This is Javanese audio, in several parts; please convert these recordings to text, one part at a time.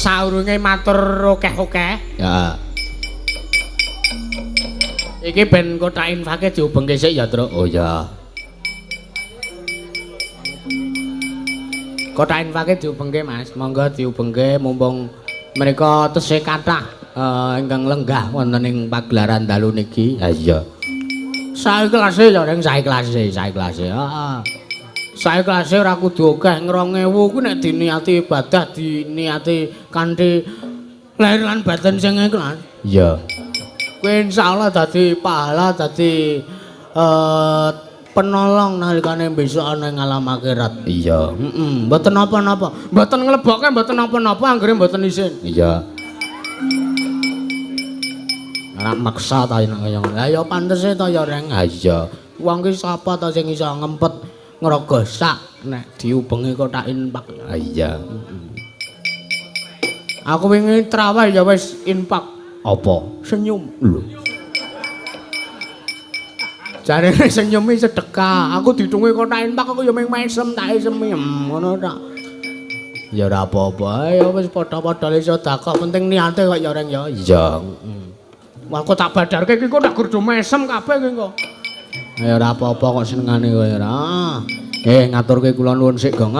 Saurunge matur akeh-akeh. Ya. Iki ben kothak infake diubengke sik ya, Truk. Oh iya. Kothak infake diubengke, Mas. Monggo diubengke mumpung mereka tesih kathah ingkang lenggah wonten ing pagelaran dalu niki. Ha iya. Saiklase ya, Reng, saiklase, saiklase. Heeh. Saiklase ora kudu akeh, 2000 kuwi nek diniati ibadah, diniati kanthi lahir lan batin sing ikhlas. Iya. Kuwi insyaallah dadi pahala, dadi penolong nalikane besok ana ing alam akhirat. Iya. Heeh, mboten napa-napa. Mboten nglebokke, mboten napa-napa anggere mboten isin. Iya. Ora maksa ta nek kaya ngono. Lah ya pantese ta ya, Reng. Ha iya. Wong ki sapa ta sing iso ngempet ngrogoh sak nek diubengi kothak infak. Ha iya. Aku wingi traweh ya wis infak. Apa? Senyum. Lho. Jarene senyum iki sedekah. Aku ditungi kothak infak aku ya mung mesem tak esemi. Ngono tok. Ya ora apa-apa. Ya wis padha-padha sedekah, penting niate kok ya, Reng ya. Iya. Wah, kok tak badarke iki kok tak gerdo mesem kabeh iki kok. Ya ora apa-apa kok senengane kowe ora. Ngaturke kula nuwun sik, Gong.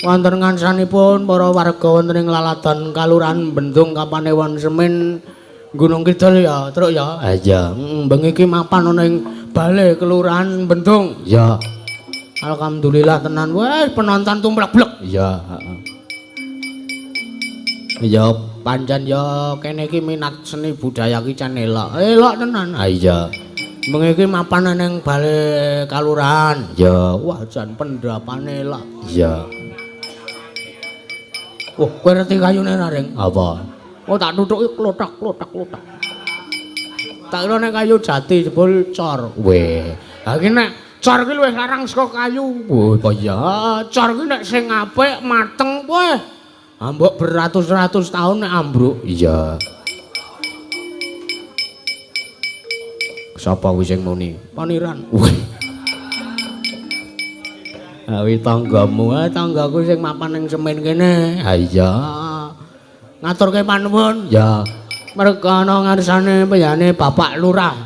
Wonten ngansanipun para warga wonten ing laladan Kalurahan Bendung Kapanewon Semin Gunung Kidul ya, Truk ya. Ha iya. Bengi iki mapan ana ing bale Kelurahan Bendung. Iya. Alhamdulillah tenan wis penonton tumplek-blek. Iya, heeh. Ya pancen ya kene iki minat seni budaya ki jan elok. Elok tenan. Ha iya. Bengi iki mapan ning bale kalurahan. Ya. Wah, jan pendapane elok. Iya. Wah, kowe ngerti kayune ra, Reng? Apa? Oh, tak tutuki klothok klothok klothok. Tak kira nek kayu jati jebul cor. Weh. Ha iki nek cor ki luwih larang saka kayu. Wah, apa iya? Cor ki nek sing apik mateng weh. Ambok beratus-ratus tahun nek ambruk. Iya. Sapa kuwi sing muni? Paniran. Weh. Ha wi tanggamu, tanggaku sing mapan ning Semin kene. Ha iya. Ngaturke panuwun. Ya. Merga ana ngarsane peyane Bapak Lurah.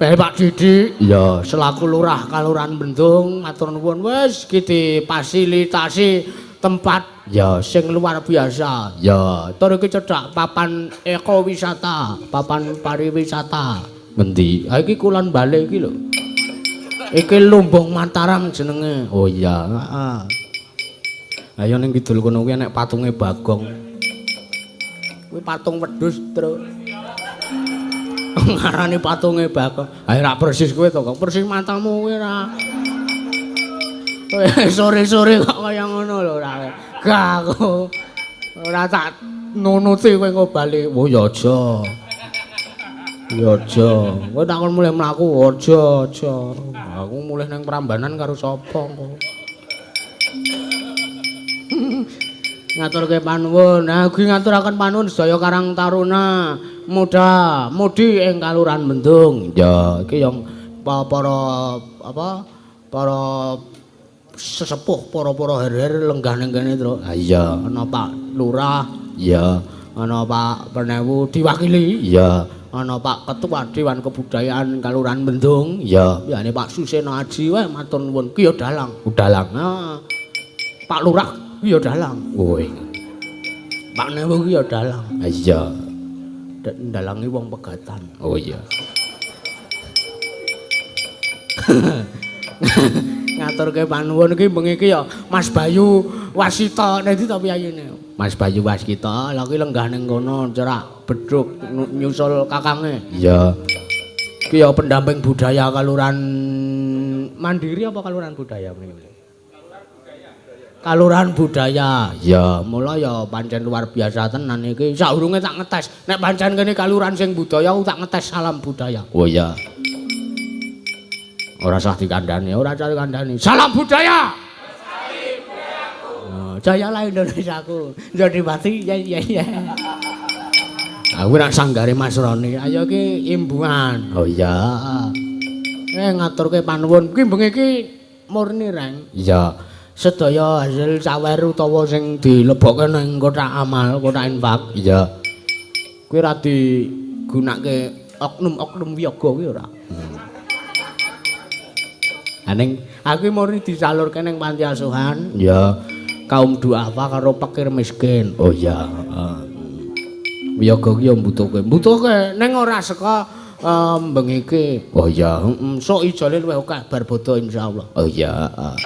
Bapak Didik. Ya, selaku Lurah Kalurahan Bendung, matur nuwun wis iki difasilitasi tempat ya sing luar biasa. Ya, tur iki cedhak papan ekowisata, papan pariwisata. Ngendi? Ha iki Kulon Bale iki lho. Iki Lumbung Mataram jenenge. Oh iya, heeh. Ayo ning kidul kono kuwi enek patunge Bagong. Kuwi patung wedhus, Truk. Ngarani patunge Bagong. Ha ora persis kowe to, Kok. Persis matamu kuwi ora. Sore-sore kok kaya ngono lho ora. Gak aku ora tak nunuti kowe engko bali. Oh ya aja. Ya aja. Kowe tak kon mulih mlaku aja, aja. Aku mulih nang Prambanan karo sapa engko. Ngaturke panuwun. Nah, ugi ngaturaken panuwun sedaya Karang Taruna muda mudi ing Kalurahan Bendung. Ya, iki yang para apa? Para sesepuh, para-para her-her lenggah ning kene, Truk. Ha iya, ana Pak Lurah, iya, ana Pak Penewu diwakili, iya, ana Pak Ketua Dewan Kebudayaan Kalurahan Bendung, iya, yane Pak Suseno Aji wae matur nuwun. Ki ya dalang, dalang. Nah, Pak Lurah ki ya dalang. Woi. Pak Newu ki ya dalang. Ha iya. Ndalangi wong pegatan. Oh iya. Ngaturke panuwun iki bengi iki ya Mas Bayu Wasita nek ndi to piyayine? Mas Bayu Waskita lha ki lenggah ning kono cerak bedhug nyusul kakange. Iya. Iki ya pendamping budaya Kalurahan Mandiri apa Kalurahan Budaya mriki? Kalurahan Budaya. Iya, mula ya pancen luar biasa tenan iki. Saurunge tak ngetes, nek pancen kene kalurahan sing budaya aku tak ngetes salam budaya. Oh iya. Ora usah dikandhani, ora usah dikandhani. Salam budaya. Oh, jayalah Indonesiaku. Jadi mati ya ya ya. Aku nak sanggare Mas Roni. Ayo iki imbuhan. Oh iya. Ngaturke panuwun. Ki bengi iki murni, Reng. Iya. Sedaya hasil sawer utawa sing dilebokke ning kotak amal, kotak infak. Iya. Kuwi ora digunake oknum-oknum wiyaga kuwi ora. Aning Aku murni disalurke ning panti asuhan. Iya. Kaum duafa karo fakir miskin. Oh iya, heeh. Wiyaga ki ya mbutuhke. Mbutuhke ning ora saka bengi iki. Oh iya. Heeh, sok ijole luwih akeh bar bodho insyaallah. Oh iya, heeh.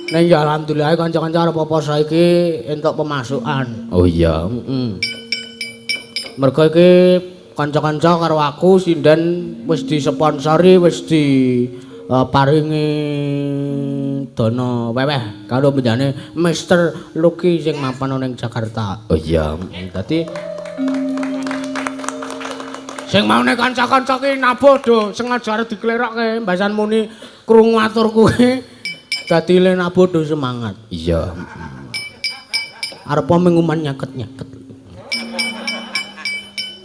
Ning ya alhamdulillah kanca-kanca arep poso iki entuk pemasukan. Oh iya. Heeh. Mergo iki kanca-kanca karo aku sinden wis disponsori, wis diparingi dana weweh karo penjane Mr. Lucky sing mapan ning Jakarta. Oh iya. Dadi sing maune kanca-kanca ki nabuh do sengaja arep diklerokke mbasan muni krungu atur kuwi dadi le nabuh do semangat. Iya. Arep menguman nyaket-nyaket.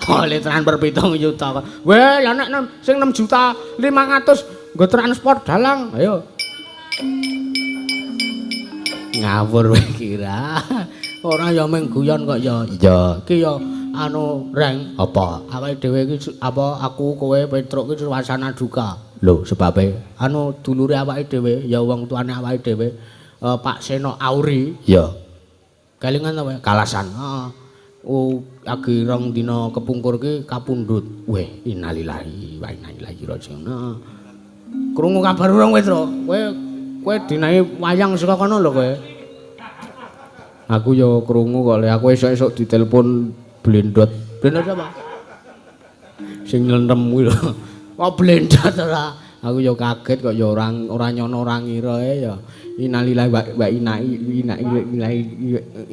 Oleh transfer 7 juta. Weh, lah nek sing 6 juta 500 nggo transport dalang. Ayo. Ngawur kowe kira. Ora ya mung guyon kok ya. Iya. Iki ya anu Reng, Apa? Awake dhewe iki apa aku kowe Petruk iki suasana duka. Lho, sebabe Anu dulure awake dhewe ya wong tuane awake dhewe Pak Seno Auri. Iya. Kelingan ta kowe? Kalasan. Heeh. Oh, lagi rong dina kepungkur ki kapundhut. Weh, innalillahi wa inna ilaihi rajiun. Heeh. Krungu kabar urung kowe, Truk? Kowe kowe dinahi wayang saka kono lho kowe. Aku ya krungu kok le aku esuk-esuk ditelepon blendot. Blendot sapa? Sing nylentem kuwi lho. Kok blendot ora? Aku ya kaget kok ya ora ora nyono ora ngira ya. Innalillahi wa inna ilaihi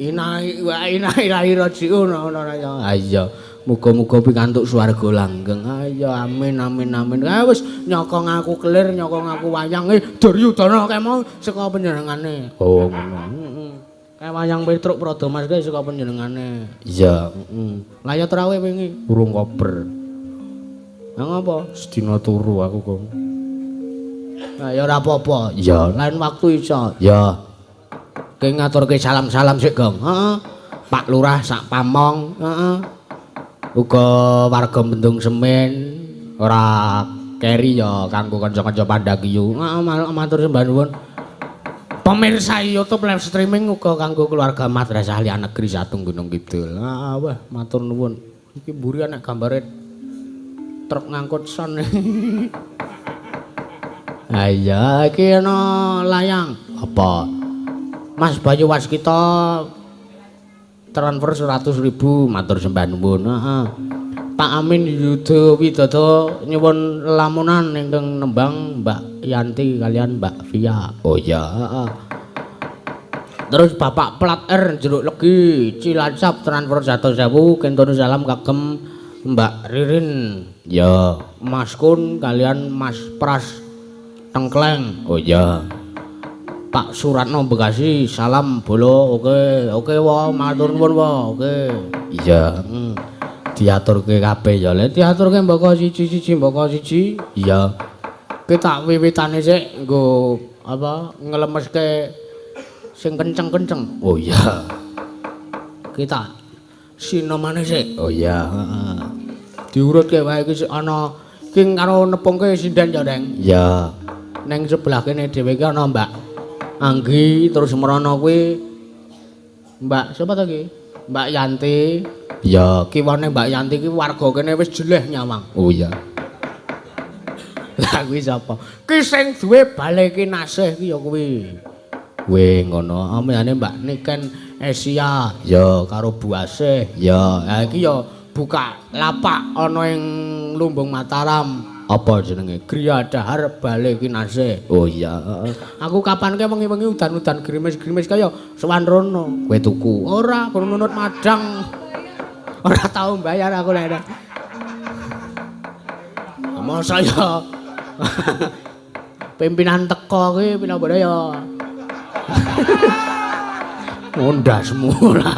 inna wa inna ilaihi rajiun ngono ya. Ha iya, muga-muga pikantuk swarga langgeng. Ayo amin amin amin. Ah wis nyokong aku kelir, nyokong aku wayang. Duryudana kae mau saka panjenengane. Oh ngono. Heeh. Kae wayang Petruk Pradamas kae saka panjenengane. Iya, heeh. Lah ya trawe wingi urung kober. Lah ngopo? Sedina turu aku kok. Lah ya ora apa-apa. Iya, lain waktu iso. Iya. Ki ngaturke salam-salam sik, Gong. Heeh. Pak Lurah sak pamong, heeh. Uga warga Bendung Semen ora keri ya kanggo kanca-kanca Pandakiyu. Heeh, matur sembah nuwun. Pemirsa YouTube live streaming uga kanggo keluarga Madrasah Aliyah Negeri 1 Gunung Kidul. Ah, wah, matur nuwun. Iki mburi ana gambare truk ngangkut son. Ha iya, iki ana layang. Apa? Mas Bayu Waskita transfer 100.000, matur sembah nuwun. Heeh. Pak Amin Yudo Widodo nyuwun lamunan ingkang nembang Mbak Yanti kalian Mbak Via. Oh iya, heeh. Terus Bapak Plat R Jeruk Legi Cilacap transfer 100.000 kentun salam kagem Mbak Ririn. Ya, Mas Kun kalian Mas Pras Tengkleng. Oh iya. Pak Suratno Bekasi salam bolo. Oke, oke wa matur nuwun wa. Oke. Iya. Diaturke kabeh ya. Le diaturke mboko siji-siji mboko siji. Iya. Ki tak wiwitane sik nggo apa nglemeske sing kenceng-kenceng. Oh iya. Ki tak sinomane sik. Oh iya, heeh. Diurutke wae iki sik ana ki karo nepungke sinden ya, Reng. Iya. Neng sebelah kene dhewe iki ana Mbak Anggi, terus merono kuwi Mbak sapa to ki? Mbak Yanti. Iya, kiwane Mbak Yanti ki warga kene wis jeleh nyawang. Oh iya. Lah kuwi sapa? Ki sing duwe bale ki nasih ki ya kuwi. Weh ngono. Amene Mbak Niken Esia. Ya, karo Bu Asih. Ya, ha iki ya buka lapak ana ing Lumbung Mataram. Apa jenenge? Griya Dahar Bale Kinasih. Oh iya, heeh. Aku kapan ke wengi-wengi udan-udan grimis-grimis kaya sowan rono. Kowe tuku? Ora, kono nunut madang. Ora tau mbayar aku lek. Masa ya pimpinan teko kuwi pinambane ya. Ngondasmu ora.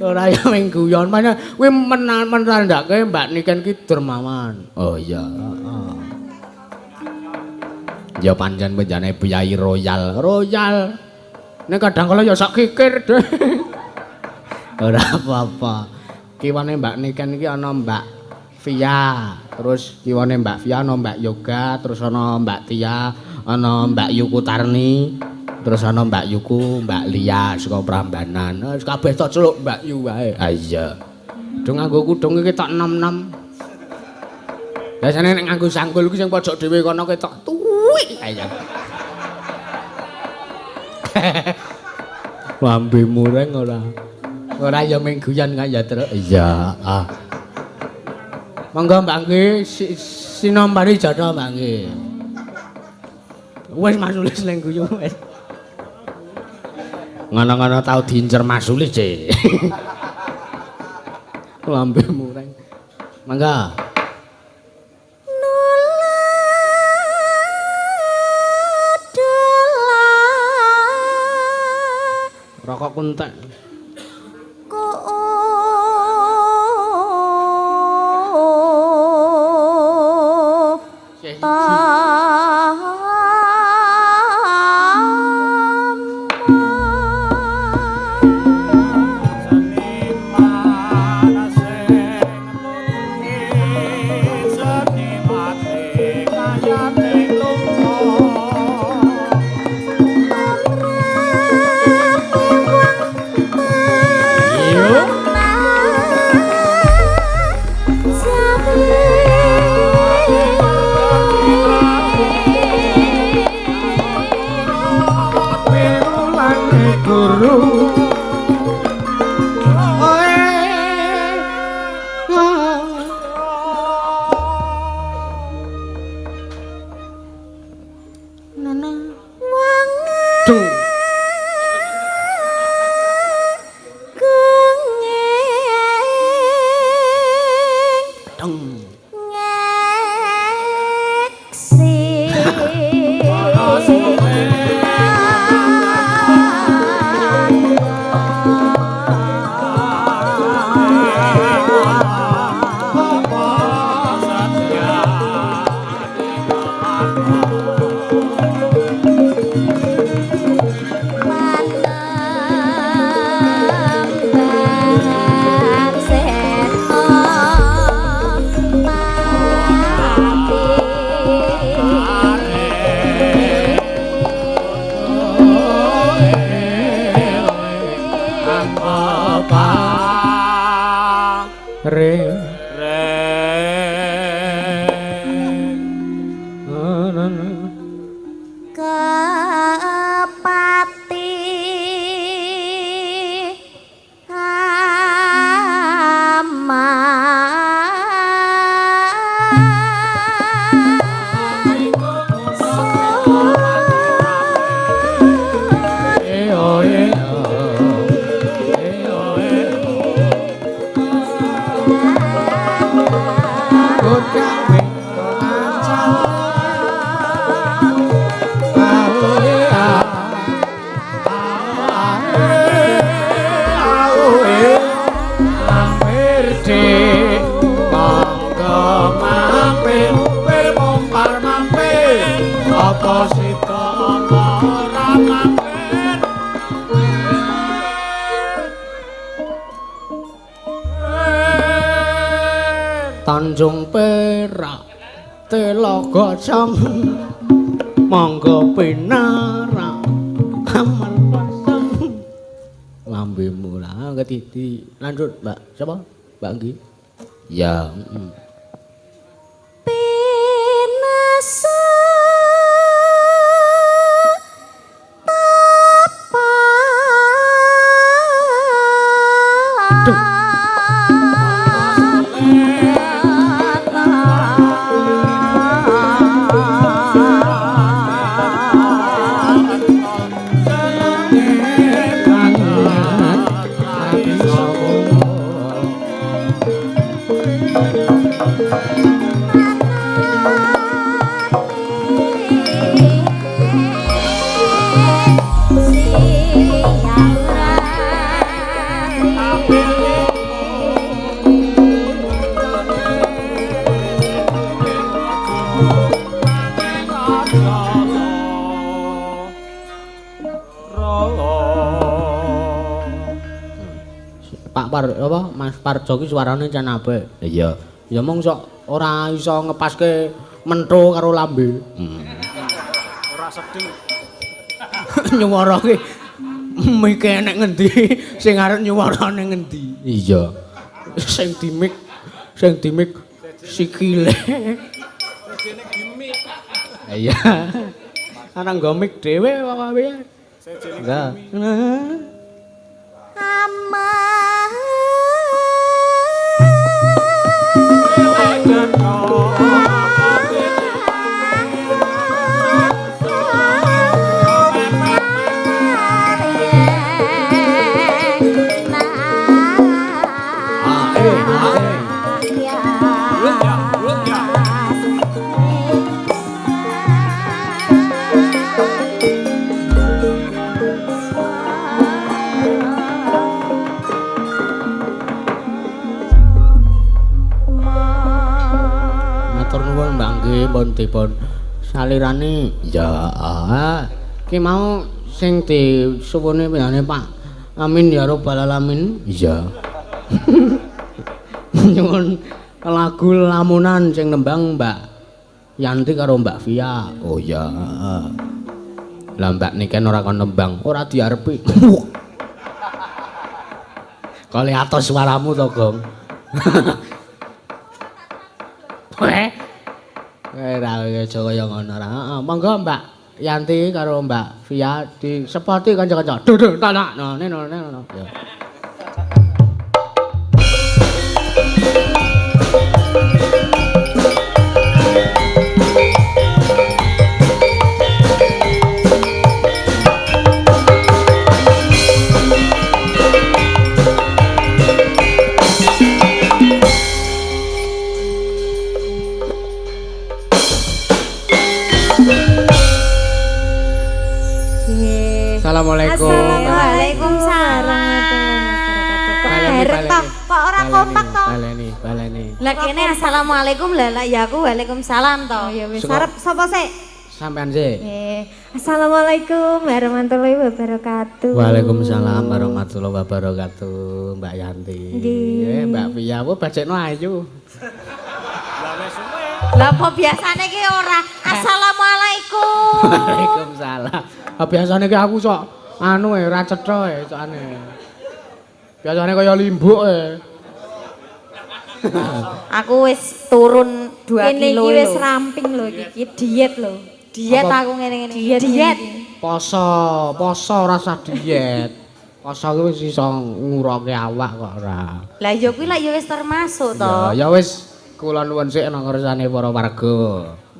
Ora ya ming guyon mana kuwi menandake Mbak Niken ki dermawan. Oh iya, heeh. Ya pancen penjane priyayi royal. Royal. Nek kadang kala ya sak kikir deh. Ora apa-apa. Kiwane Mbak Niken iki ana Mbak Via, terus kiwane Mbak Via ana Mbak Yoga, terus ana Mbak Tia, ana Mbak Yuku Tarni, terus ana Mbak Yuku, Mbak Lia saka Prambanan. Wis kabeh tok celuk Mbak Yu wae. Ha iya. Do nganggo kudung iki tok nom-nom. Biasane nek nganggo sanggul iki sing pojok dhewe kono ketok tuwik. Ha iya. Lambe mureng ora. Ora ya mung guyon kaya ya, Truk. Iya, ah. Monggo Mbak nggih sinombari jana Mbak nggih. Wis Mas Sulis ning guyu wis. Ngono-ngono tau diincer Mas Sulis, Cik. Lambe mureng. Mangga. Rokok kuntek. Tanjung Perak Telaga Jam monggo pinarak aman pasang lambemu lah ngerti lanjut Mbak siapa Mbak Nggi ya Pinasa Tapa. Pak Par apa Mas Parjo ki suarane jan apik. Iya. Ya mung sok ora iso ngepaske mentho karo lambe. Ora sedeng. Nyuwara ki mike nek ngendi sing arep nyuwarane ngendi. Iya. Sing dimik sikile. Sejene gimik. Iya. Ana nggo mik dhewe apa piye? Sejene Enggak. gimik. Matur nuwun Mbak nggih pun dipun salirane. Ya, ki mau sing disuwune piyane Pak Amin ya rabbal alamin. Iya. Nyuwun lagu lamunan sing nembang Mbak Yanti karo Mbak Via. Oh iya, heeh. Lah Mbak Niken ora kon nembang, ora diarepi. Kale atos suaramu to, Gong. Weh. Ora aja kaya ngono ora. Heeh, monggo Mbak Yanti karo Mbak Via disepoti kanca-kanca. Duh duh tak no no no no. Ya. Assalamualaikum. Waalaikumsalam. Kok bareng toh? Kok ora kompak toh? Baleni, baleni. Lah kene assalamualaikum lah ya aku waalaikumsalam toh. Oh ya wis arep sapa sik? Sampean sik. Nggih. Assalamualaikum warahmatullahi wabarakatuh. Waalaikumsalam warahmatullahi wabarakatuh, Mbak Yanti. Nggih. Mbak Via, wo bajekno ayu. Lah apa biasane ki ora assalamualaikum. Waalaikumsalam. Ah biasane ki aku sok anu e ora cetha e sokane. Biasane kaya limbuk e. Aku wis turun 2 Kene kilo. iki wis ramping lho iki, diet lho. Diet Apa? aku ngene-ngene. Diet. Diet. Poso, poso ora usah diet. Poso kuwi wis iso nguroke awak kok ora. Lah ya kuwi lak ya wis termasuk to. Ya ya wis kula nuwun sik nang ngersane para warga.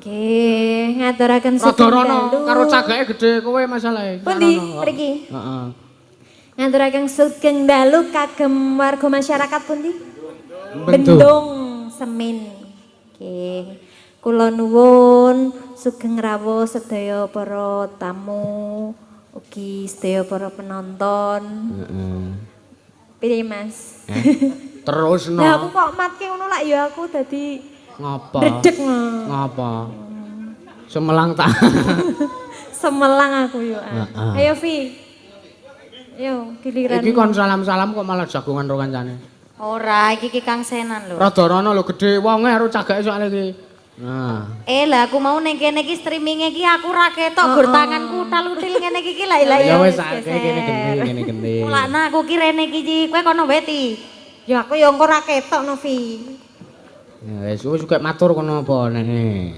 Nggih, ngaturaken Rada sugeng rono dalu. karo cagake gedhe kowe masalahe. Pundi mriki? Heeh. Ngaturaken sugeng dalu kagem warga masyarakat pundi? Bendung. Bendung Semin. Nggih. Kula nuwun sugeng rawuh sedaya para tamu, ugi sedaya para penonton. Heeh. Piye Mas? Terus no. Lah aku kok matke ngono lak ya aku dadi Ngapa? Redeg. Ngapa? Semelang tak. Semelang aku yo. Heeh. Ayo Vi. Ayo giliran. Iki kon salam-salam kok malah jagongan karo kancane. Ora, iki ki Kang Senan lho. Rada rono lho gedhe wonge karo cagake soalé iki. Nah. Lah aku mau ning kene iki streaminge iki aku ora ketok gur tanganku utal-util ngene iki ki lah lah Ya ya. wis sakake kene genti, kene genti. Mulakna aku ki rene iki Ci. Kowe kono wae Ti. Ya aku ya engko ora ketok no Vi. Ya wis wis kek matur kono apa nene.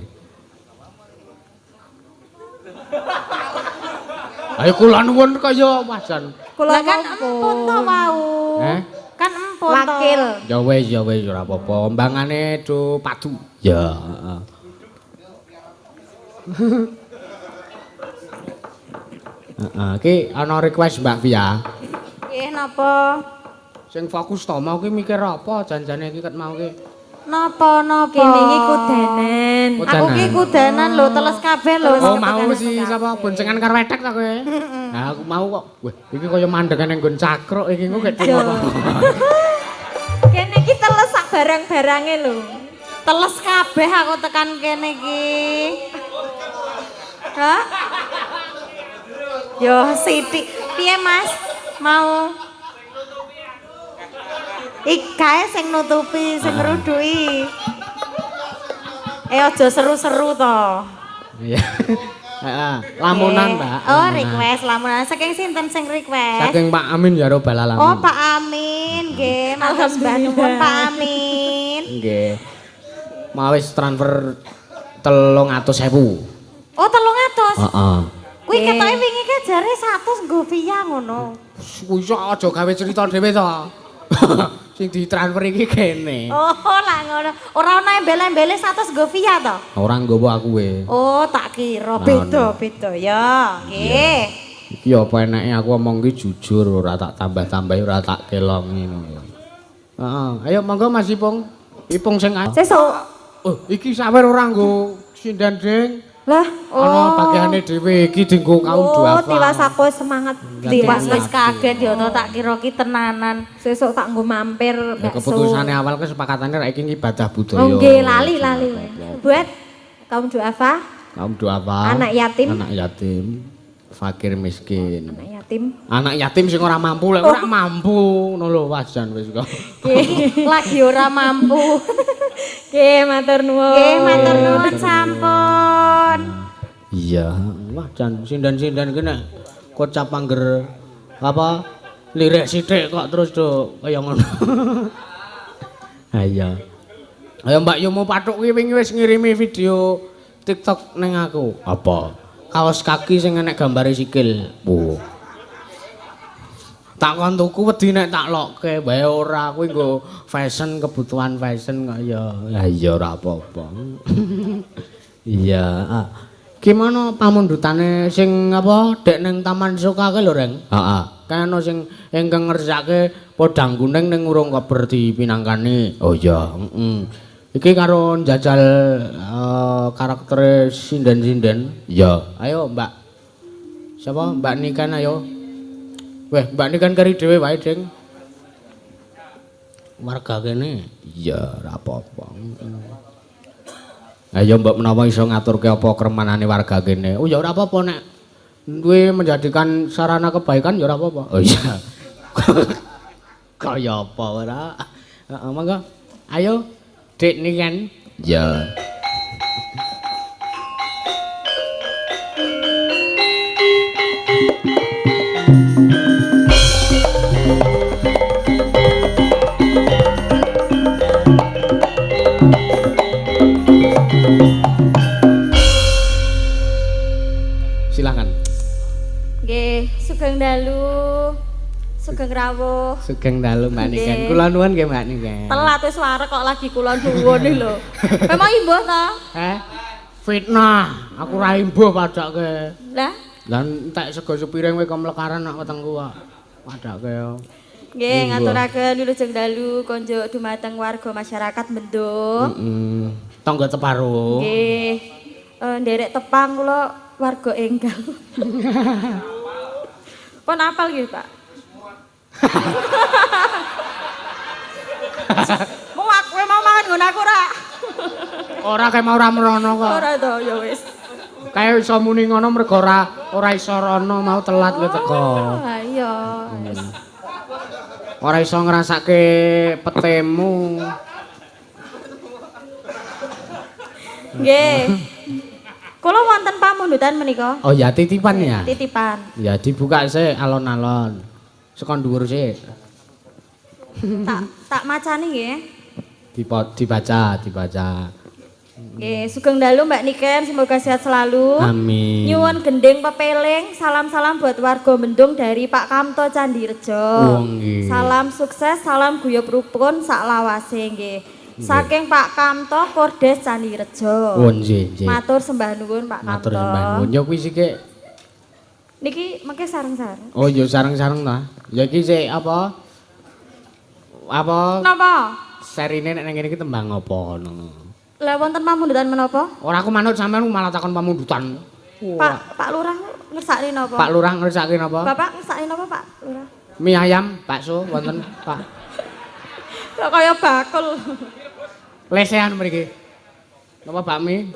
Ayo kula nuwun kaya wajan. Kula Lah kan empun to wau. Eh? Kan empun to. Wakil. Ya wis ora apa-apa. Mbangane do padu. Ya, heeh. Heeh, iki ana request Mbak Via. Nggih napa? Sing fokus to mau ki mikir apa janjane iki ket mau ki. Napa napa? Kene iki kudanan. Aku ki kudanan lho, teles kabeh lho. Oh mau si sapa boncengan karo wedek ta kowe? Nah aku mau kok. Wah, iki kaya mandek nang nggon cakruk iki kok gek apa. Kene iki teles sak barang-barange lho. Teles kabeh aku tekan kene iki. Hah? Yo sithik. Piye Mas? Mau Ikae sing nutupi, sing ngrudui. Eh aja seru-seru to. Iya. Heeh, lamunan, Mbak. Oh, request lamunan. Saking sinten sing request? Saking Pak Amin ya robbal alamin. Oh, Pak Amin, nggih. Matur sembah nuwun Pak Amin. Nggih. Mau wis transfer 300.000. Oh, 300. Heeh. Kuwi ketoke wingi ki jare 100 nggo via ngono. Kuwi iso aja gawe cerita dhewe to. Sing ditransfer iki kene. Oh, lah ngono. Ora ana embel-embele 100 nggo via to? Ora nggawa aku we. Oh, tak kira beda-beda ya. Nggih. Iki apa enake aku omong ki jujur, ora tak tambah-tambahi, ora tak kelongi ngono. Heeh, ayo monggo Mas Ipung. Ipung sing Sesuk. Oh, iki sawer ora nggo sinden, Ding. Lah, Ana bagiane dhewe iki dienggo kaum oh, duafa. tiwas aku semangat. Tiwas wis kaget ya to, tak kira ki tenanan. Sesuk tak nggo mampir Ya, bakso. keputusane awal kesepakatane rek iki ibadah budaya. Oh, nggih, lali lali. Buat kaum duafa, Kaum duafa. Anak yatim. Anak yatim, fakir miskin. anak yatim. Anak yatim sing ora mampu, lek ora mampu ngono lho wajan wis kok. Lagi ora mampu. Nggih, matur nuwun. Nggih, matur nuwun sampun. Iya, wah jan sinden-sinden ki nek kocap angger apa lirik sithik kok terus do kaya ngono. Ha iya. Ayo Mbak Yumu Pathuk ki wingi wis ngirimi video TikTok ning aku. Apa? Kaos kaki sing enek gambare sikil. Oh. Tak kon tuku wedi nek tak lokke wae ora kuwi nggo fashion, kebutuhan fashion kok ya. Ya iya ora apa-apa. Iya. Gimana pamundhutane sing apa dek ning Taman Suka kuwi lho, Reng? Heeh. Kae ana sing ingkang ngersake podang kuning ning urung kober dipinangkani. Oh iya, heeh. Iki karo njajal karaktere sinden-sinden. Iya. Ayo, Mbak. Siapa? Mbak Niken ayo. Weh, Mbak Niken keri dhewe wae, Ding. Warga kene. Iya, ora apa-apa. Ayo mbok menawa iso ngaturke apa kremanane warga kene. Oh ya ora apa-apa nek duwe menjadikan sarana kebaikan ya ora apa-apa. Oh iya. Kaya apa ora? Heeh, monggo. Ayo, Dik Niken. Iya. Silakan. Nggih, sugeng dalu. Sugeng rawuh. Sugeng dalu Mbak Niken. Kula nuwun nggih Mbak Niken. Telat wis wareg kok lagi kula nuwun iki lho. Memang imbuh ta? Heh. Fitnah. Aku ra imbuh padake. Lah, Lah entek sego sepiring kowe kemlekaran nak wetengku kok. Padake yo. nggih ngaturaken wilujeng dalu konjuk dumateng warga masyarakat Bendo. Heeh. Tangga teparo. Nggih. Nderek tepang kula warga enggal. Pun apal nggih, Pak? Mau aku mau mangan nggon aku ora? Ora kae mau ora merono kok. Ora to, ya wis. Kae iso muni ngono mergo ora iso rono mau telat kowe teko. Ah iya. Ora iso ngrasake petemu. Nggih. Kula wonten pamundutan menika. Oh ya titipan ya. Titipan. Ya dibuka sik alon-alon. Saka dhuwur sik. Tak macani nggih. Dibaca, dibaca. Nggih, sugeng dalu Mbak Niken, semoga sehat selalu. Amin. Nyuwun gending pepeling, salam-salam buat warga Bendung dari Pak Kamto Candirejo. Oh, nggih. Salam sukses, salam guyub rukun sak lawase nggih. Saking Pak Kamto Kordes Candirejo. Oh nggih, nggih. Matur sembah nuwun Pak Kamto. Matur sembah nuwun. Ya kuwi sik. Niki mengke sareng-sareng. Oh ya sareng-sareng ta. Ya iki sik apa? Apa? Napa? Serine nek nang kene iki tembang apa ngono. Lah wonten pamundutan menapa? Ora aku manut sampean malah takon pamundutan. Pak Lurah ngersakne napa? Pak Lurah ngersake napa? Bapak ngersakne napa Pak Lurah? Mie ayam, bakso wonten, Pak. Kok kaya bakul. Lesehan mriki. Napa bakmi?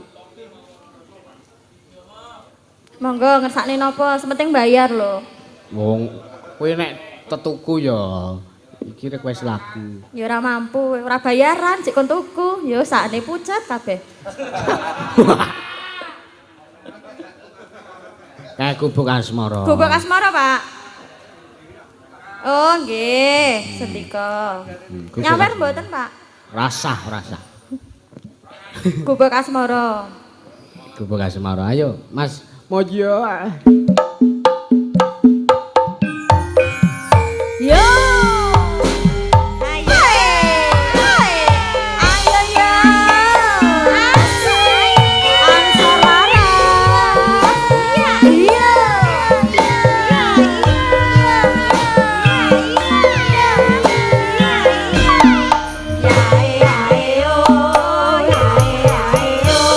Monggo ngersakne napa? Sementing bayar lho. Wong kowe nek tetuku ya iki request lagu. Ya ora mampu, ora bayaran sik kon tuku. Ya sakne pucet kabeh. Kae Gubuk Asmara. Gubuk Asmara, Pak. Oh, nggih, sendika. Gubuk Nyawer Asmara. mboten, Pak? Rasah, rasah. Gubuk Asmara. Gubuk Asmara. Ayo, Mas Mojo. Yo. Ayo. Ayo yo. Asik. Ansor Laras. Iya. Ya ya yo. Ya ya yo.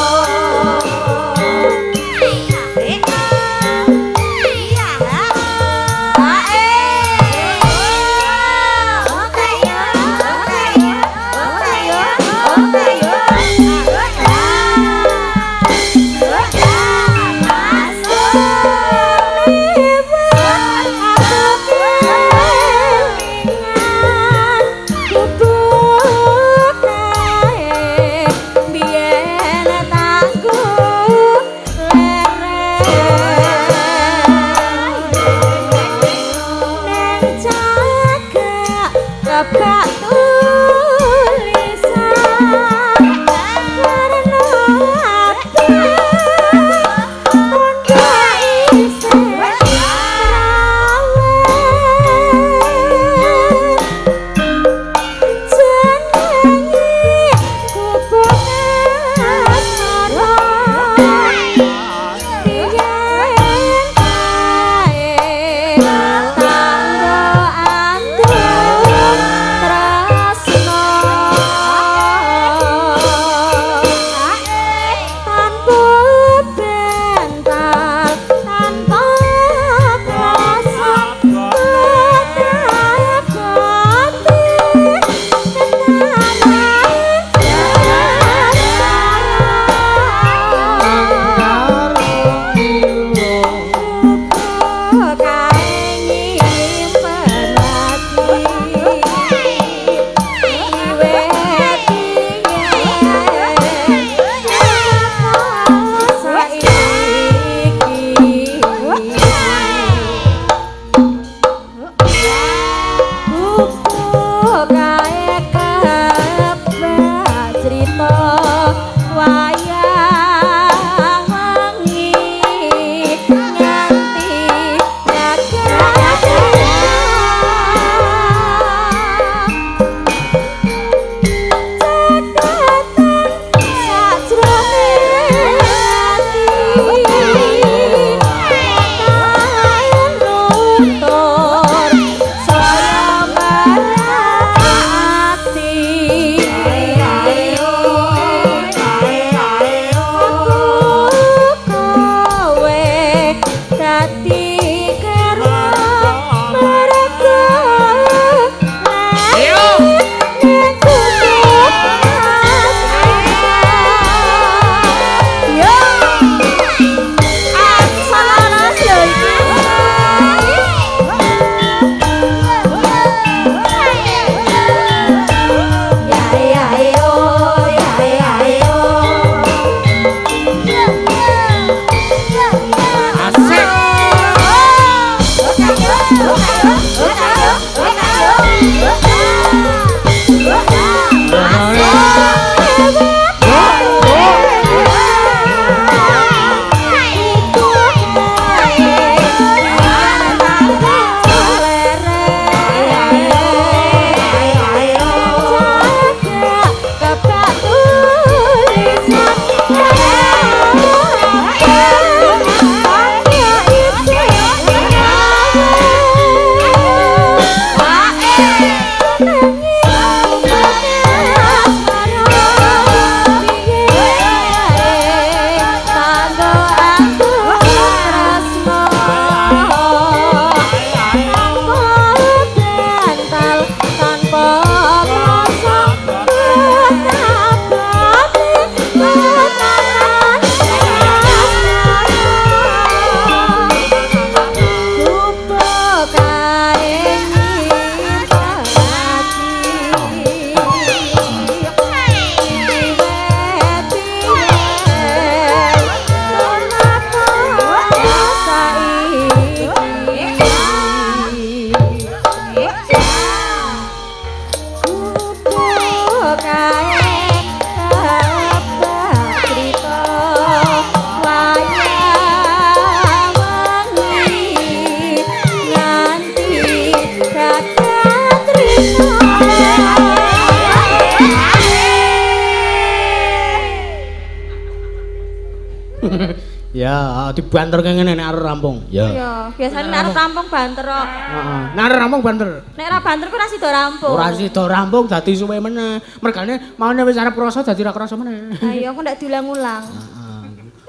Ya, dibanter kene nek arep rampung. Ya. Ya, biasane nek arep rampung banter kok. Heeh. Nek arep rampung banter. Nek ora banter ku ora sida rampung. Ora sida rampung dadi suwe meneh. Mergane maune wis arep krasa dadi ora krasa meneh. Ha iya, aku ndak diulang-ulang. Heeh.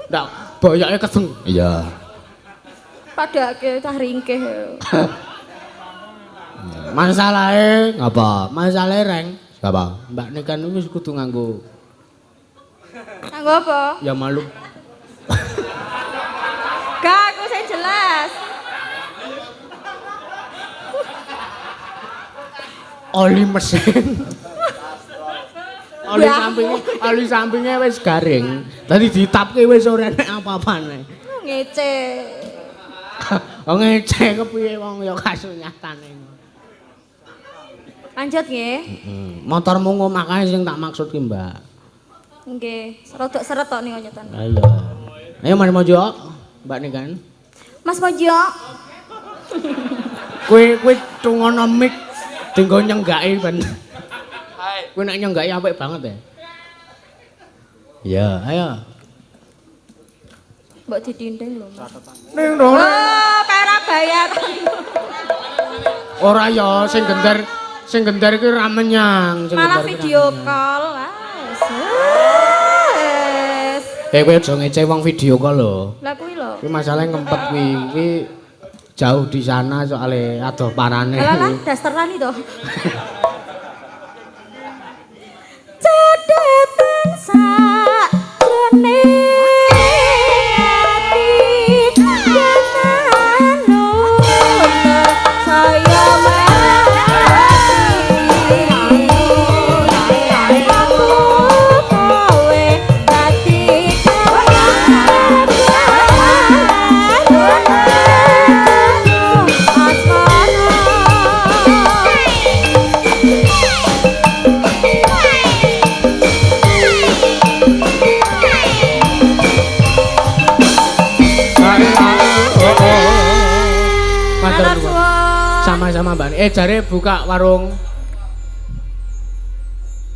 Ndak boyoke kedeng. Iya. Padake cah ringkih. Masalahe Ngapa? Masalahe reng. Ngapa? Mbak Niken wis kudu nganggo. Nganggo apa? Ya malu. Gak, aku sing jelas. Oli mesin. Oli sampinge wis garing. Dadi ditapke wis ora enek apa-apane. Ngece. Oh ngece kepiye wong ya kasunyatane. Lanjut nggih. Heeh. Motormu ngomah kae sing tak maksud ki, Mbak. Nggih, rodok seret tok niku nyetan. Lah iya. Ayo Mas Mojo, Mbak Niken. Mas Mojo. Kowe kowe tungono mic dinggo nyenggaki ben. Kowe nek nyenggaki apik banget ya. Iya, ayo. Mbok didinding lho. Ning rono. Oh, ora bayar. Ora ya sing gender iki ora menyang, sing malah video call. Eh kowe aja ngece wong video call lho. Lah kuwi lho. Kuwi masalahe ngempet kuwi. Kuwi jauh di sana soalé adoh parane. Lah lah dasteran itu. Cedhetan sak jroning ati jenengan saya Sama-sama Mbak. Jare buka warung.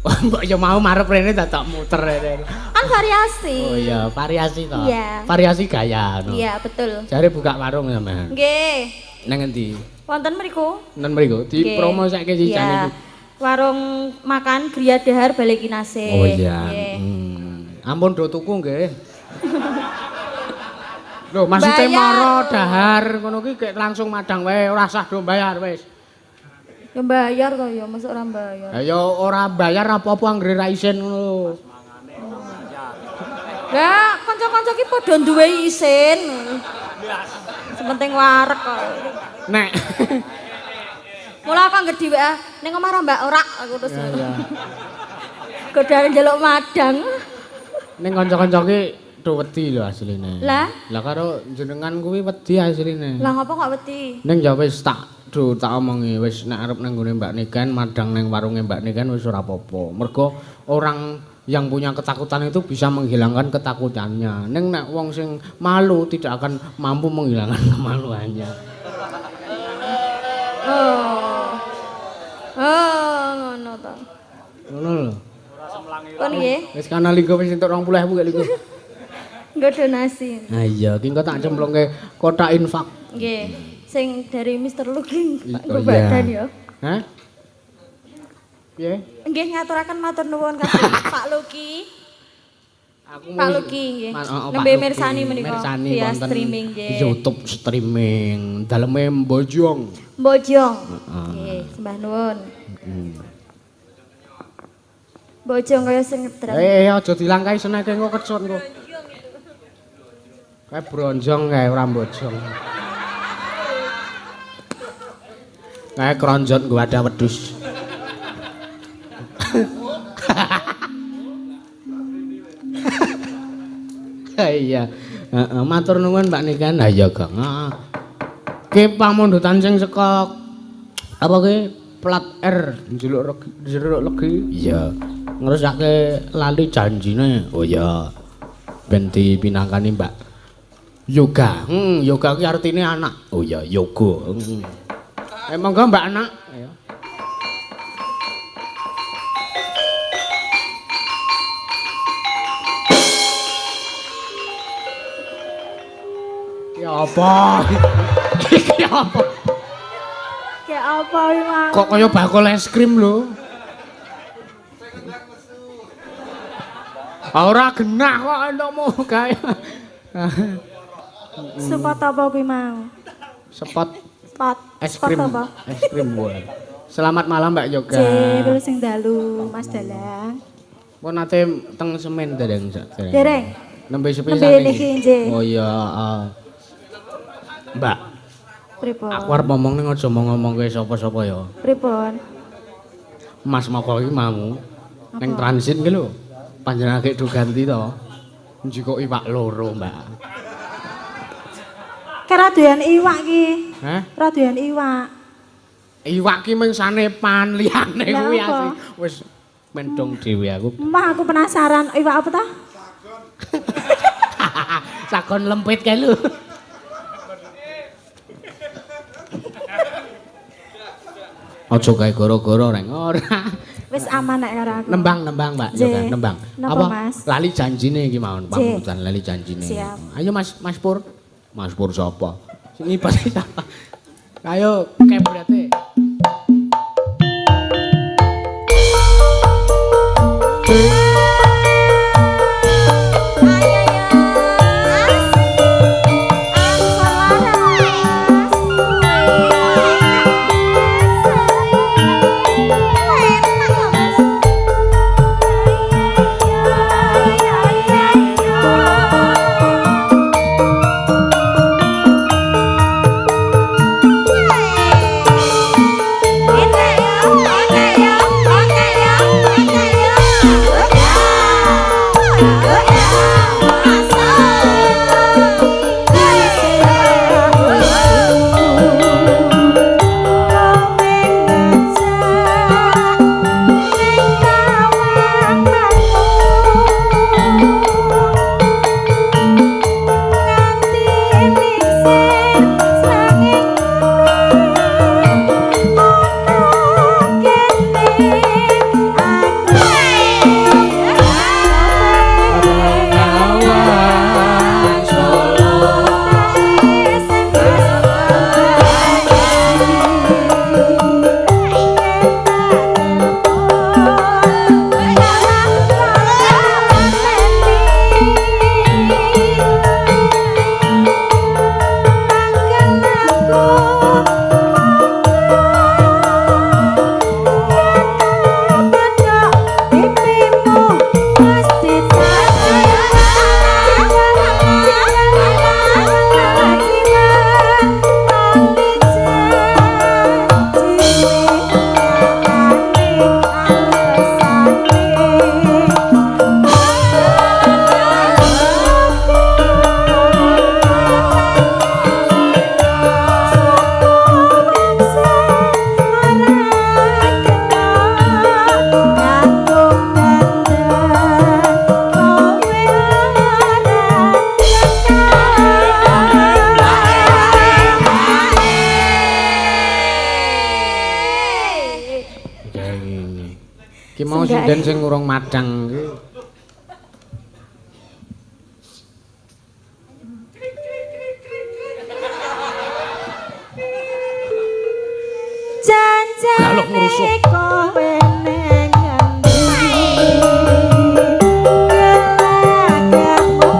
Mbok ya mau marep rene dadak muter rene. Kan variasi. Oh iya, variasi to. Iya. Variasi gaya no. Iya, betul. Jare buka warung sampean. Nggih. Nang endi? Wonten mriku. Wonten mriku. Dipromosake sijane iki. Warung makan Griya Dahar Balai Kinasih. Oh iya. Ampun do tuku nggih. Lho, maksude mara dahar ngono ki gek langsung madang wae, ora usah do bayar wis. Ya bayar to ya, mosok ora bayar. Ya ya ora bayar apa-apa anggere ra isin ngono lho. Lah, kanca-kanca ki padha duwe isin. Sepenting wareg kok. Nek. Mula aku anggere di WA, ning omah ra Mbak ora aku terus. Ya. Godane njaluk madang. Ning kanca-kanca ki do wedi lho asline. Lah? Lah karo jenengan kuwi wedi asline. Lah ngopo kok wedi? Ning ya wis tak omongi wis nek arep nang nggone Mbak Niken madang nang warunge Mbak Niken wis ora apa-apa. Mergo orang yang punya ketakutan itu bisa menghilangkan ketakutannya. Ning nek wong sing malu tidak akan mampu menghilangkan kemaluannya. Oh. Oh, ngono to. Ngono lho. Kon nggih. Wis kana linggo wis entuk 20.000 gak linggo. Nggo donasi. Nah iya, ki engko tak cemplungke kotak infak. Nggih. Sing dari Mr. Luki, Pak Oh, badan ya. Hah? Piye? Nggih ngaturaken matur nuwun kabeh Pak Luki. Aku Pak Luki nggih. Nembe mirsani menika via streaming nggih. YouTube streaming daleme Mbojong. Mbojong. Nggih, sembah nuwun. Mbojong kaya sing ngedram. Aja dilangkahi seneke engko kecut engko. Kayak bronjong kayak ora mbojong. Kae kronjot nggo wadah wedhus. Iya. Heeh, matur nuwun Mbak Niken. Ha iya, Gong. Heeh. Ki pamundutan sing saka apa ki plat R njeluk jeruk legi. Iya. Ngrusake lali janjine. Oh iya. Ben dipinangkani Mbak Yoga. Yoga ki artine anak. Oh iya, yoga. Monggo Mbak anak. Ayo. Ya apa? Iki apa? Kayak apa iki, Mas? Kok kaya bakul es krim lho. Ora genah kok entukmu gawe. Spot apa kuwi mau? Spot Spot es krim. Spot apa? Es krim wae. Selamat malam Mbak Yoga. J, kula sing dalu, Mas Dalang. Pun nate teng semen dereng sak dereng. Dereng. Nembe sepisan Nembe niki, nggih. Oh iya, Mbak, Pripun? aku arep ngomong ning aja ngomong-ngomongke sapa-sapa ya. Pripun? Mas Moko iki mau ning transit ki lho. Panjenengan do ganti to. Njikok iwak loro, Mbak. Kira doyan iwak ki. Hah? Ora doyan iwak. Iwak ki mung sanepan liyane Lah kuwi apa? asli. Wis mendong dhewe aku. Mah aku penasaran iwak apa ta? Sagon lempit kae lho. Aja gawe goro-goro reng ora. Wis aman nek karo aku. Nembang-nembang, Mbak. Nggih. Yoga, nembang. Napa, Apa? Mas? Lali janjine iki mawon, Nggih. pamundutan lali janjine. Siap. Ayo Mas, Mas Pur. Mas Pur sapa? Sing ngipas sapa? Ayo kebrete. Ayo ya. Asik. Angsa laras. Enak ya, Mas. Enak ya, enak ya, enak ya, enak ya. Ki mau sinden sing urung madang ki. Galuk ngrusuh. Janjane kowe neng ngendi gelagahmu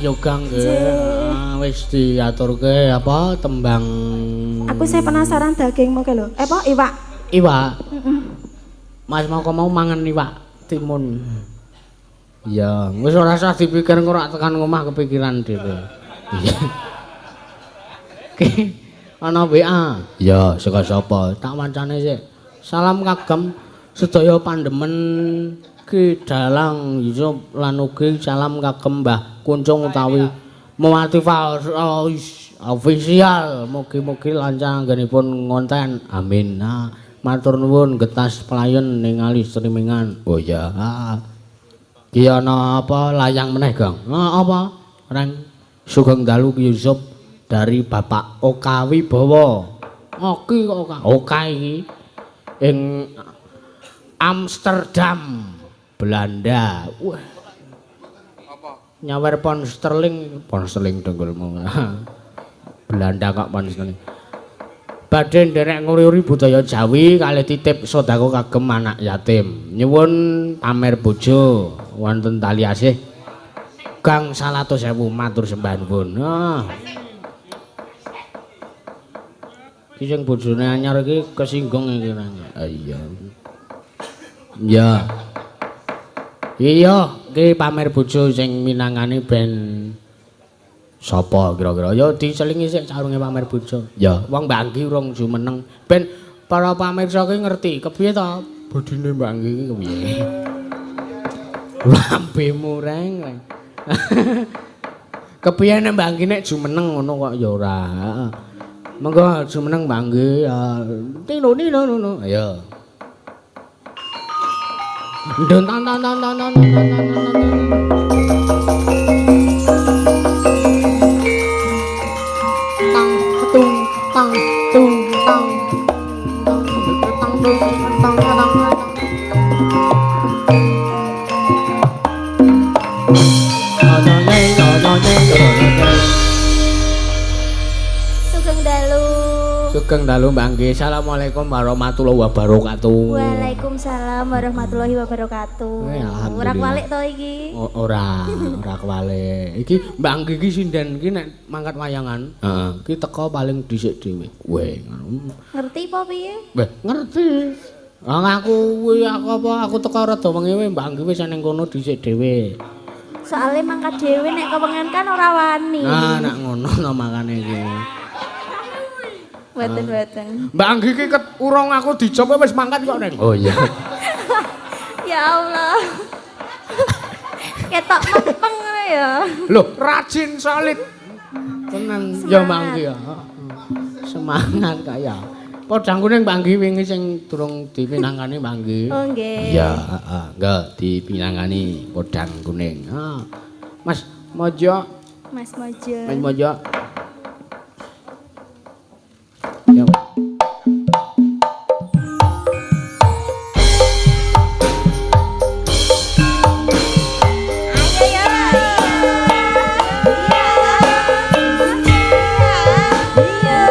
Yoga nggih. Ah, wis diaturke apa tembang. Aku saya penasaran dagingmu ke lho. Eh apa iwak? Iwak. Mas mau mau mangan iwak timun. Iya, wis ora usah dipikir engko rak tekan omah kepikiran dhewe. Iya. Ki ana WA. Ya, saka sapa? Tak wancane sik. Salam kagem sedaya pandemen Ki Dalang Yusuf lan ugi salam kagem Mbah Kuncung utawi Mewati official. Mugi-mugi lancar anggenipun ngonten. Amin. Nah, matur nuwun getas pelayan ningali streamingan. Oh iya. Ah. Ki ana apa layang meneh, Gong? Ah, apa? Reng Sugeng dalu Ki Yusuf dari Bapak Oka Wibowo. Oki kok Oka? Oka iki ing Amsterdam, Belanda. Wah. Apa? Nyawer pound sterling dengkulmu. Belanda kok pound sterling. Badhe nderek nguri-uri budaya Jawi kalih titip sedekah kagem anak yatim. Nyuwun pamer bojo wonten tali asih gang 100.000 matur sembah nuwun. Ah. Iki sing bojone anyar iki kesinggung iki nang. Ah iya. Iya. Iya, iki pamer bojo sing minangane ben sapa kira-kira? Ya diselingi sik sarunge pamer bojo. Ya, wong Mbak Anggi urung jumeneng. Ben para pamirsa ki ngerti kepiye to bodine Mbak Anggi iki kepiye. Lambemu reng. Reng. Kepiye nek Mbak Anggi nek jumeneng ngono kok ya ora. Heeh. Monggo jumeneng Mbak Anggi. Tino nino nono. Ayo. Ndon tan tan tan tan tan tan tan tan. Tang tung tang tung tang tang tang tung tang tang tang. Sugeng dalu. Sugeng dalu Mbak Anggi. Assalamualaikum warahmatullahi wabarakatuh. Waalaikumsalam warahmatullahi wabarakatuh. Alhamdulillah. Ora kualik to iki? Ora, ora kualik. Iki Mbak Anggi iki sinden iki nek mangkat wayangan, heeh, iki teko paling dhisik dhewe. Weh, ngono. Ngerti apa piye? Weh, ngerti. Wong aku kuwi aku apa aku teko rada wengi wae Mbak Anggi wis ning kono dhisik dhewe. Soale mangkat dhewe nek kewengen kan ora wani. Nah, nek ngono no makane iki. Mboten-mboten. Mbak Anggi iki ket urung aku dijob wis mangkat kok, Neng. Oh iya. Ya Allah. Ketok mempeng ngono ya. Loh, rajin solid. Tenan ya Mbak Anggi ya. Semangat kaya. Podang kuning Mbak Anggi wingi sing durung dipinangkani Mbak Anggi. Oh nggih. Iya, heeh, nggih dipinangkani podang kuning. Ah. Mas Mojo, Mas Mojo. Mas Mojo. Ya. Ayo ya. Iya. Iya.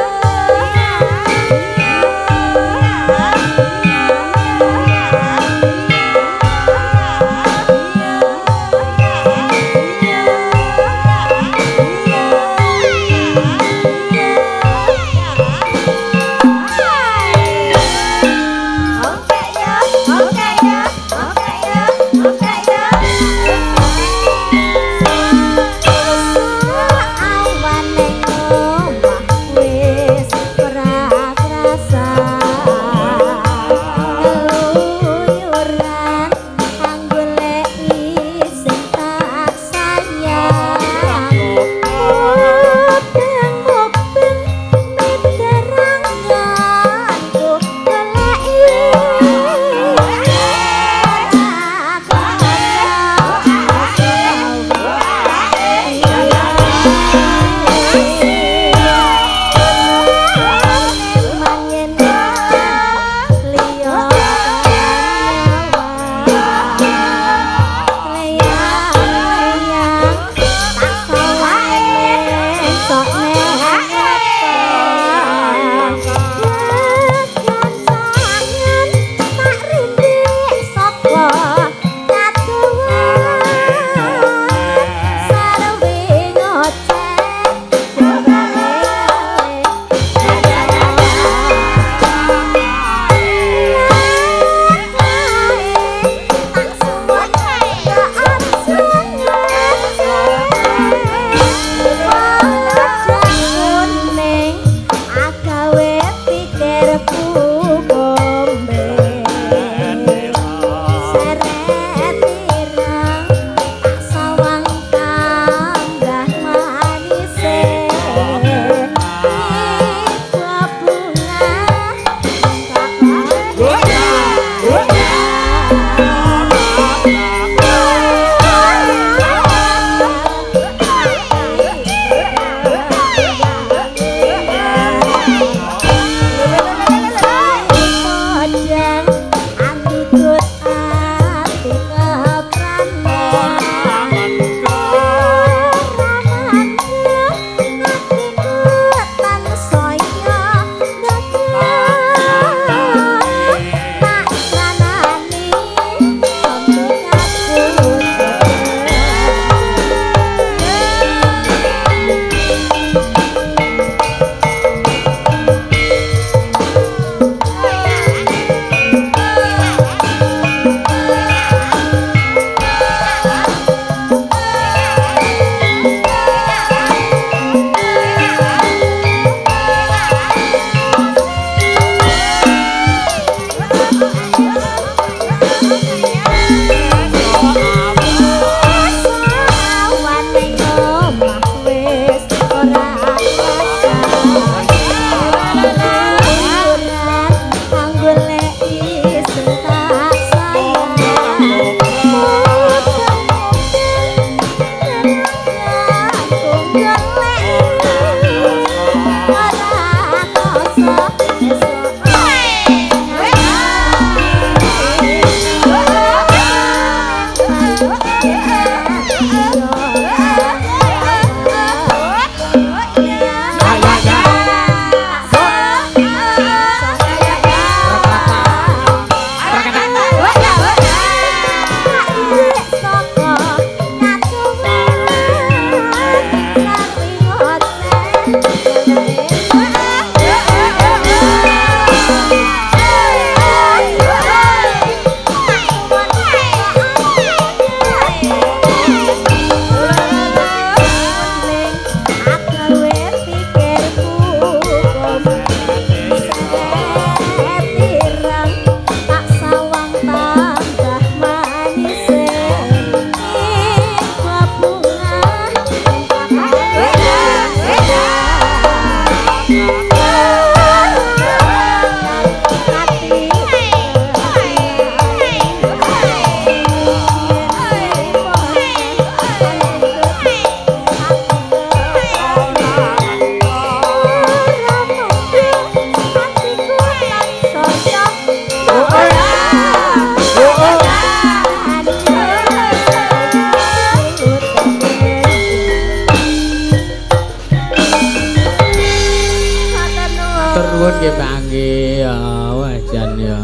nggih Mbak Anggi. Ya wah jan ya.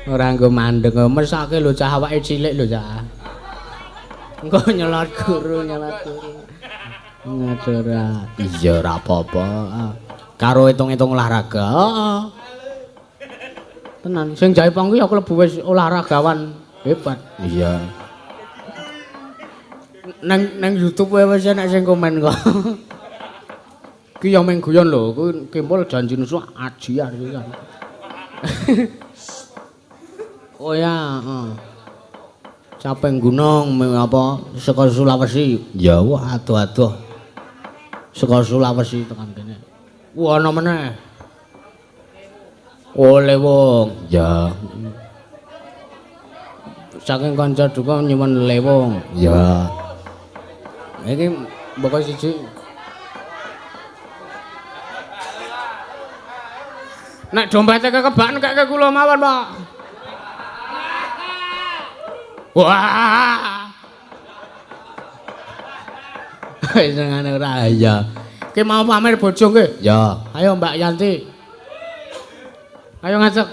Ora nggo mandeng, mesake lho cah awake cilik lho cah. Engko nyelot guru, nyelot guru. Ngatur. Iya ora apa-apa. Karo hitung-hitung olahraga. Heeh. Tenan, sing jaipong kuwi ya klebu wis olahragawan hebat. Iya. Nang nang YouTube wae wis enek sing komen kok. Ki ya mung guyon lho, kuwi Kimpul janji nusu ajian kuwi kan. Oh ya, heeh. Capeng gunung apa saka Sulawesi. Ya wah adoh-adoh. Saka Sulawesi tekan kene. Wah ana meneh. Oh Lewung. Ya. Saking kanca duka nyuwun Lewung. Ya. Iki mboko siji. Nek dompete kekebak nek kula mawon, Pak. Wah. Wis ngene ora ya. Ki mau pamer bojo nggih? Ya. Ayo Mbak Yanti. Ayo ngajak.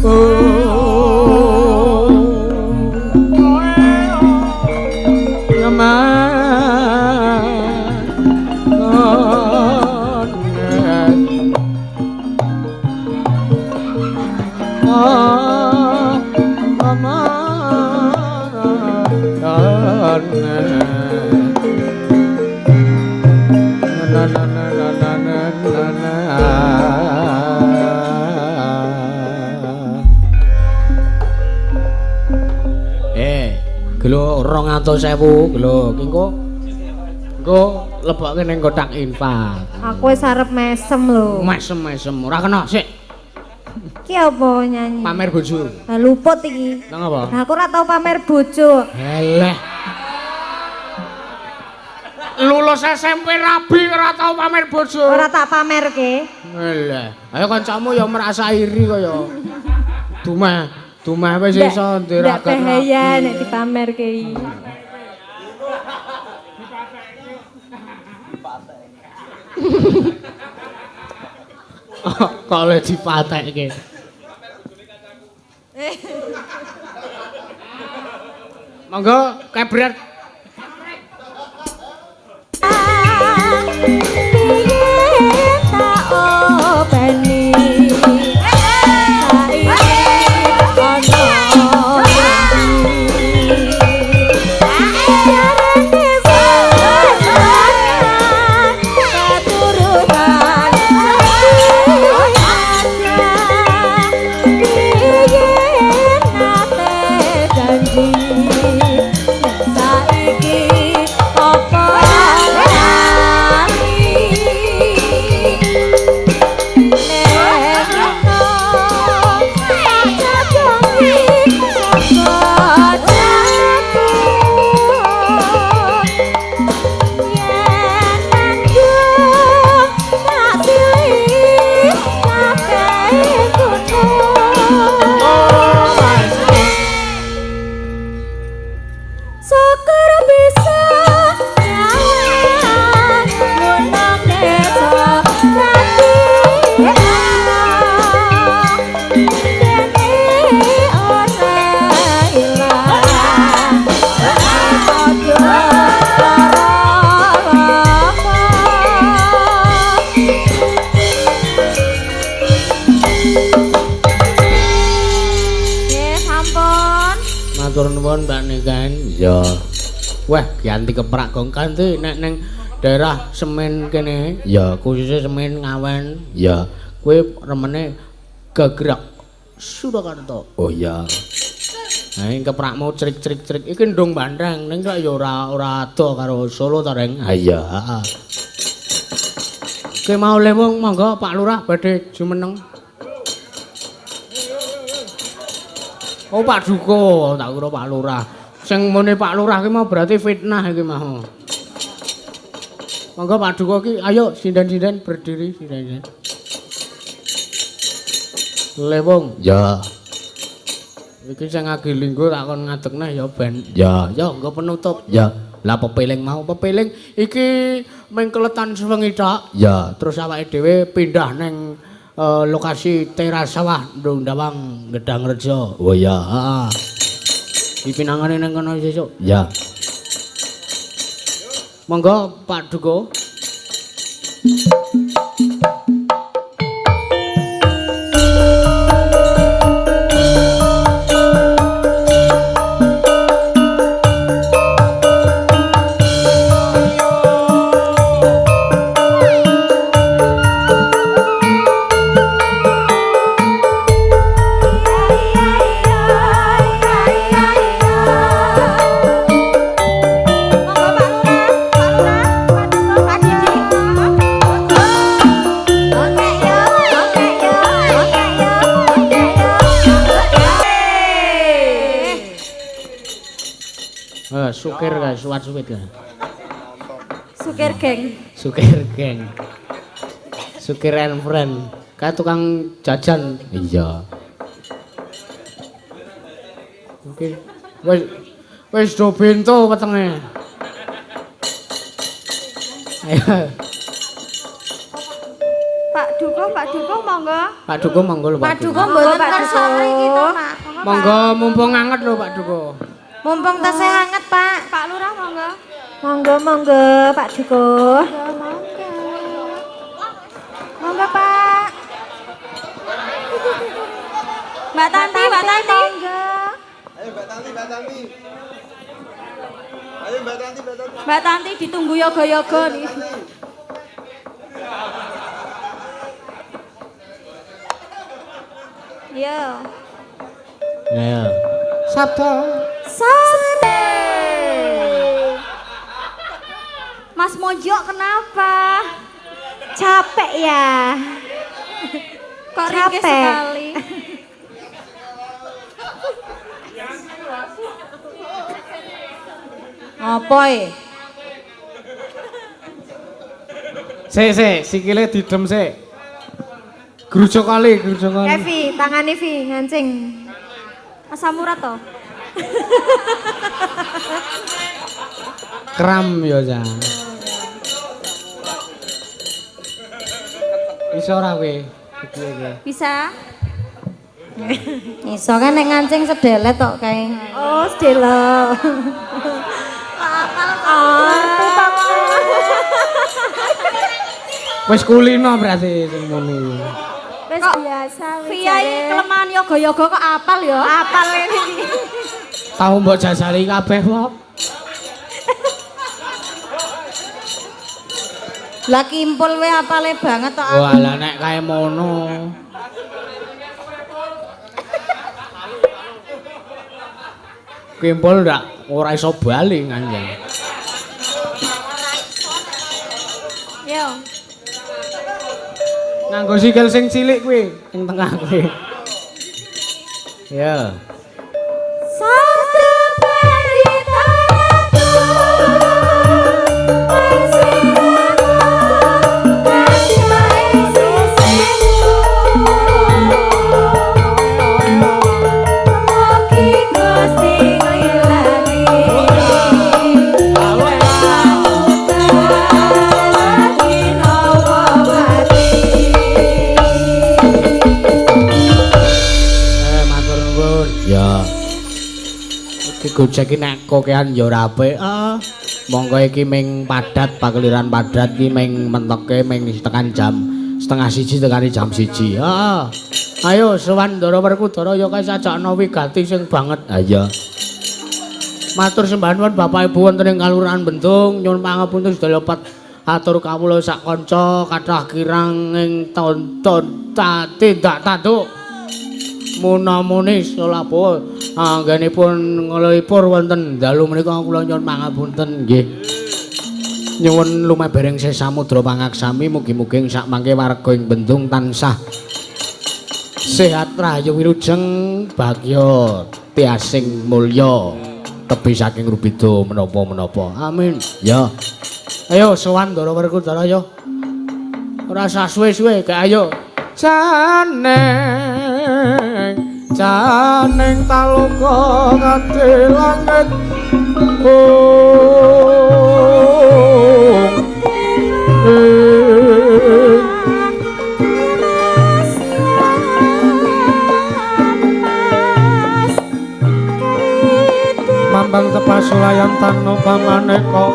Oh. Gelo 200.000 gelo ki engko engko lebokke ning kotak infak. Aku wis arep mesem lho. Mesem-mesem ora kena sik. Ki apa nyanyi? Pamer bojo. Lah luput iki. Nang apa? Lah aku ora tau pamer bojo. Eleh. Lulus SMP rabi ora tau pamer bojo. Ora tak pamerke. Eleh. Ayo kancamu ya merasa iri kaya. Dumeh. Dumeh wis iso ndiragat. Ndak bahaya nek dipamerke iki. Kok oleh dipatekke. Monggo kebret. Piye tak openi? Ya. Wah, ganti keprak gong ganti nek ning daerah Semen kene. Ya, khususnya Semen Ngawen. Ya, kowe remene Gagrak Surakarta. Oh iya. Nah, iki keprakmu crik-crik-crik iki ndung bandeng ning kok ya ora ora ado karo Solo ta, Reng. Ha iya, heeh. Ki mau lewung monggo Pak Lurah badhe jumeneng. Oh Pak Duko, tak kira Pak Lurah. Sing muni Pak Lurah ki mau berarti fitnah iki mau. Monggo Pak Duko ki ayo sinden-sinden berdiri sinden-sinden. Lewung. Ya. Iki sing agi linggo tak kon ngadeg neh ya ben. Ya, ya nggo penutup. Ya. Lah pepeling mau pepeling iki ming keletan sewengi tok. Ya, terus awake dhewe pindah ning lokasi teras sawah Ndung Dawang Gedangrejo. Oh iya, heeh. Dipinangane ning kono sesuk. Ya. Monggo Pak Duko. Monggo Pak Lurah, Pak Lurah, Pak Duko, Pak Didi. Oke yo, oke yo, oke yo, oke yo, oke. Sukir kae, suwat-suwit kae. Sukir geng. Sukir geng. Sukir and friend. Kae tukang jajan. Iya. Oke. Wis wis do bento wetenge. Ayo. Pak Duko, Pak Duko monggo. Pak Duko monggo lho Pak Pak Duko Duko. mboten Pak kersa Duko. mriki to, Pak. Monggo mumpung anget lho Pak Duko. Mumpung tasih anget, Pak. Pak Lurah monggo. Monggo monggo Pak Duko. Monggo. Monggo Pak. Mbak Tanti, Mbak Tanti. Monggo. Ayo Mbak Tanti, Mbak Tanti. Ayo Mbak Tanti, Mbak Tanti. Mbak Tanti ditunggu yoga-yoga nih. Iya. Ayo. Sabda. Sate. Mas Mojok kenapa? Capek ya. Kok ringkih Capek. sekali? Ngopo e? Sik sik, sikile didem sik. Grujuk kali, grujuk kali. Evi, tangane Vi ngancing. Asam urat toh? Kram ya, Cak. Iso ora kowe? Piye kowe? Bisa? Iso kan nek ngancing sedelet tok kae. Oh, sedelo. Wis kulino berarti sing muni. Wis biasa wis. Via ini kelemahan yoga-yoga kok apal ya? Apal ini. Tau mbok jajali kabeh kok. Lah kimpul we apale banget tok aku. Wah, lah nek kae mono. Kimpul ndak ora iso bali nganjang. Yo. Nganggo sikil sing cilik kuwi, ing tengah kuwi. Ya. Satu berita Matur nuwun. Ya. Iki Gojek iki nek kokean ya ora apik. Ah. Monggo iki ming padat pakeliran padat iki ming mentoke ming tekan jam 12.30 tekane jam 1. Heeh. Ayo sowan Ndara Werkudara ya kae sajakno wigati sing banget. Ha iya. Matur sembah nuwun Bapak Ibu wonten ing Kalurahan Bendung, nyuwun pangapunten sedaya pat atur kawula sak kanca kathah kirang ing tonton tindak tanduk. Munamuni selapo anggenipun nglipur wonten dalu menika kula nyuwun pangapunten nggih. Nyuwun lumebering sih samudra pangaksami mugi-mugi ing sak mangke warga ing Bendung tansah sehat rahayu wilujeng bagya tiasing mulya tebih saking rubeda menapa-menapa. Amin. Ya. Ayo sowan Ndara Werkudara yo. Ora usah suwe-suwe, gak ayo. Janeng Janing taloka kate langit Mambang tepasulayan tano pamaneka.